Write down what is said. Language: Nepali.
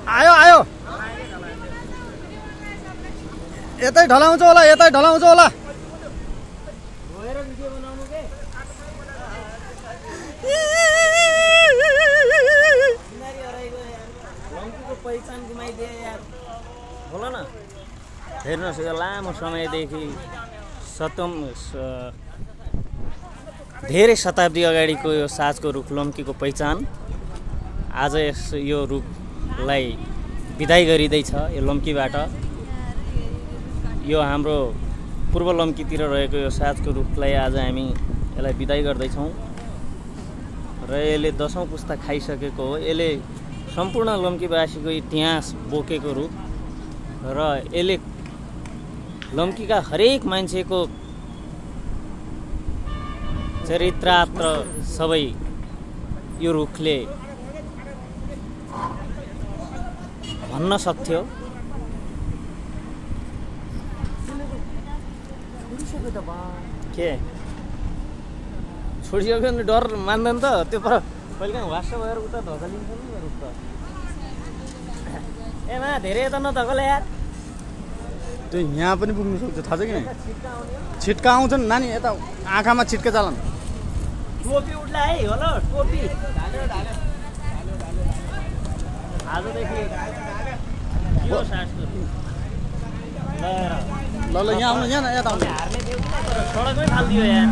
आयो आयो यतै ढलाउँछ होला पहिचान गुमाइदिए यार बोल न हेर्नुहोस् यो लामो समयदेखि धेरै शताब्दी अगाडिको यो साँझको रुख लम्कीको पहिचान आज यो रुखलाई बिदाई गरिँदैछ। यो लम्कीबाट यो हाम्रो पूर्व लम्कीतिर रहेको यो साँझको रुखलाई आज हामी यसलाई बिदाई गर्दैछौँ र यसले 10औं पुस्ता खाइसकेको हो। यसले सम्पूर्ण लम्कीवासीको इतिहास बोकेको रुख र यसले लम्कीका हरेक मान्छेको चरित्र सबै यो रुखले भन्न सक्थ्यो। के छोडिसक्यो भने डर मान्दैन त त्यो पर कहिले काहीँ वास्स भएर उता धकालिन्छ नि रुख त। मा धेरै त नधकल यार त्यो यहाँ पनि पुग्नु सक्छ थाहा छ कि छिट्का आउँछन् नानी यता आँखामा छिट्का चालन टोपी उड्ला है होला टोपी आजदेखि यो सासको ल यहाँ आउनु यहाँ यता आउनु हार्ने थियो तर सडकमै फालिदियो यार।